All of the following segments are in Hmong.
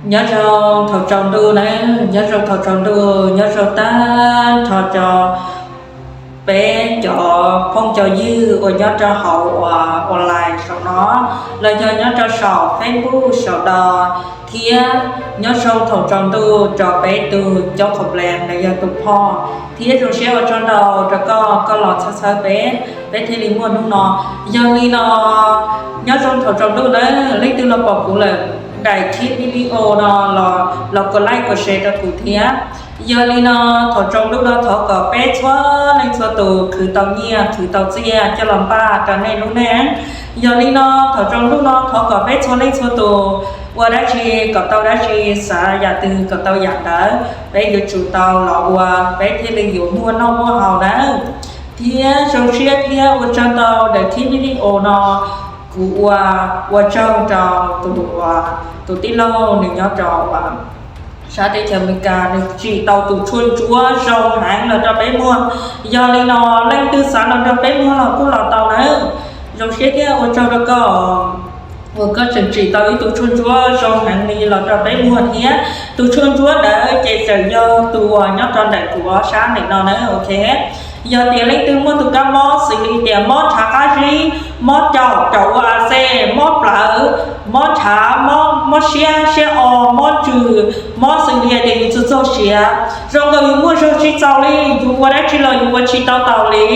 Nyob zoo thaum tsaus ntuj na, nyob zoo thaum tsaus ntuj, nyob zoo tag nrho rau peb cov phooj cov ywg uas nyob rau hauv uas online saum no, los yog nyob rau saum Facebook saum no, thiab nyob zoo thaum tsaus ntuj rau peb tus coj qhov plan los yog tus phoj, thiab zoo siab ua tsaug ntau rau koj, koj los txhawb txhawb peb, peb thiaj li muaj hnub no. Yog li no, nyob zoo thaum tsaus ntuj na, leej twg los pom kuv lawm, daim clip video no los kom like kom share rau kuv thiab. Yog li no, thaum tsaus ntuj no thov kom peb txhua leej txhua tus khwv tau nyiaj khwv tau txiaj coj los npaj rau nej lub neej. Yog li no, thaum tsaus ntuj no thov kom peb txhua leej txhua tus ua dab tsi kom tau dab tsi, xav yam twg kom tau yam ntawd, peb yuav tsum tau los ua, peb thiaj li yuav muaj noj muaj haus nawb. Thiab zoo siab thiab ua tsaug ntau daim clip video no kuv ua, ua tsaug rau tus, tus tij laug nws nyob rau sab teb chaws Amelikas, nws tsim tau tus tshuaj ntsuab zoo heev los rau peb muag. Yog li no, leej twg xav los nrog peb muag los kuj los tau nawb. Zoo siab thiab ua tsaug rau koj uas koj tseem tsim tau ib tug tshuaj ntsuab zoo heev li los rau peb muag thiab. Tus tshuaj ntsuab ntawd ces tseem yog tus uas nyob rau ntawm kuv ob sab ntawm no na, ok. Yog tias leej twg muaj tus kab mob xws li tias mob ntshav qab zib, mob caum caum ua a xej, mob plawv, mob ntshav, mob siab, siab o, mob ntsws, mob xws li tias yus txog txog siav, zoo nkaus yus muaj zog tsis txaus li, yus ua dab tsi los yus ua tsis tau taus li,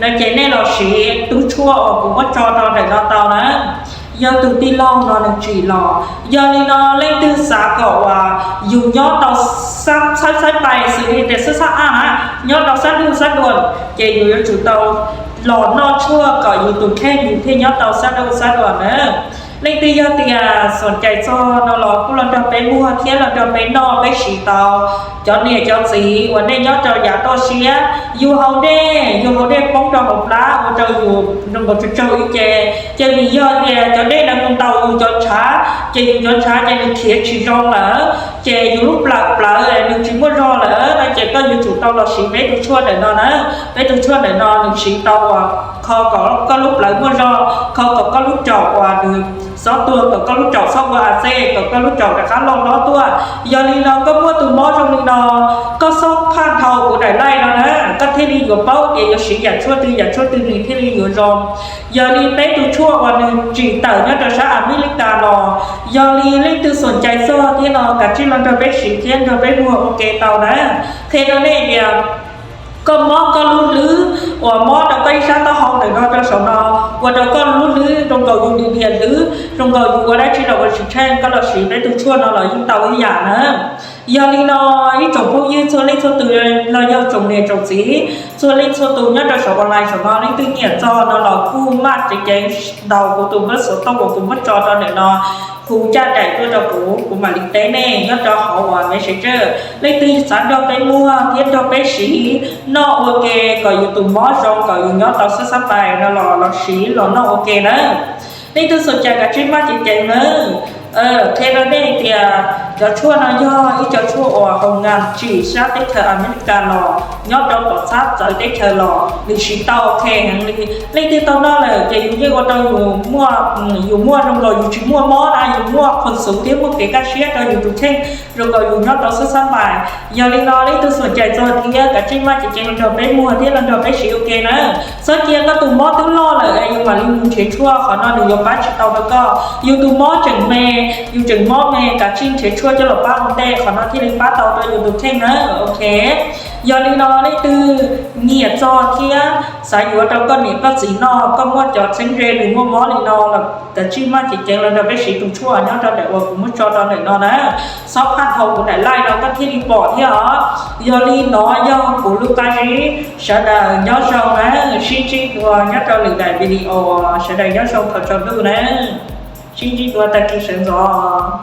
no ces nej los siv tus tshuaj uas kuv muab tso rau ntawm no tau na. Yog tus tij laug no nws tsim los. Yog li no, leej twg xav kom uas yus nyob tau xab, xab pais xws li tias xab xab aj na, nyob tau xab duj xab dua, ces yus yuav tsum tau los noj tshuaj kom yus tus kheej yus thiaj nyob tau xab duj xab dua na. Leej twg yog tias xoom cais txog no los kuj los nrog peb muag thiab los nrog peb noj peb siv tau. Cov niam cov txiv uas nej nyob rau yav toj siab, yus haus dej, yus haus dej poob rau hauv plab ua rau yus nrog nkaus tsaug tsaug ib ce, ces vim yog tias cov dej no mus ntaus yus cov ntshav, ces yus cov ntshav ces nws khiav tsis zoo lawm, ces yus lub plawv plawv nws tsis muaj zog lawm no ces koj yuav tsum tau los siv peb tus tshuaj ntawm no na. Peb tus tshuaj ntawm no nws siv tau uas kho kom koj lub plawv muaj zog, kho kom koj lub caum uas nws xob tuag, kom koj lub caum xob ua a xej, kom koj lub caum rov qab loj hlob tuaj. Yog li no koj muaj tus mob zoo li no, koj xob phaj dhau kuv daim like no na, koj thiaj li yuav paub tias yuav siv yam tshuaj twg yam tshuaj twg nws thiaj li yuav zoo. Yog li peb tus tshuaj uas nws tsim tawm nyob rau sab Amelikas los, yog li leej twg xoom cais txog thiab no kav tsij los nrog peb siv thiab nrog peb muag ua ke tau na. Qhia rau nej tias koj mob koj lub hlwb uas mob rau koj ib sab taub hau ntawm no rau saum no, ua rau koj lub hlwb zoo nkaus yus dim diam hlwb, zoo nkaus yus ua dab tsi los ua tsis tsheej, koj los siv peb tus tshuaj no los yeej tau ib yam na. Yog li no, ib tsoom phooj ywg txhua leej txhua tus los yog tsoom niam tsoom txiv txhua leej txhua tus nyob rau saum online saum no, leej twg nyiam txog no los kuj maj ceev ceev ntaus kuv tus npawb xov tooj uas kuv muab tso rau ntawm no, hu caj daim tuaj rau kuv, kuv mam li teb nej nyob rau hauv uas Messenger. Leej twg xav nrog peb muag thiab nrog peb siv noj ua ke kom yus tus mob zoo, kom yus nyob tau xab xab pais no los los siv los noj ua ke na. Leej twg xoom cais kav tsij maj ceev ceev nawb. Qhia rau nej tias cov tshuaj no yog ib co tshuaj uas hoo nga tsim sab teb chaws Amelikas los, nyob rau tom txhab txawv teb chaws los nws siv tau ok heev li. Leej twg tau noj lawm ces yus yeej ua rau yus muaj, yus muaj zoo nkaus yus tsis muaj mob na, yus muaj khuv xim thiab muaj kev kaj siab rau yus tus kheej, zoo nkaus yus nyob tau xab xab pais. Yog li no leej twg xoom cais txog thiab kav tsij maj ceev ceev los nrog peb muag thiab los nrog peb siv ua ke na. Txhob cia koj tus mob twb loj lawm es yus mam li mus nrhiav tshuaj, qhov no nws yuav pab tsis tau rau koj. Yus tus mob tseem me, yus tseem mob me, kav tsij nrhiav tshuaj coj los pab ua ntej, qhov no thiaj li pab tau rau yus tus kheej na. Ok. Yog li no leej twg nyiam txog thiab xav yuav rau koj niam koj txiv noj, koj muaj cov txheeb ze nws muaj mob li no los kav tsij maj ceev ceev los nrog peb siv tus tshuaj nyob rau ntawm uas kuv muab tso rau ntawm no na. Xob phaj dhau kuv daim like no koj thiaj li pom thiab os. Yog li no yog kuv lub qab zib, sawv daws nyob zoo na, sib ntsib dua nyob rau lwm daim video, sawv daws nyob zoo thaum tsaus ntuj na, sib ntsib dua tag kis sawv ntxov.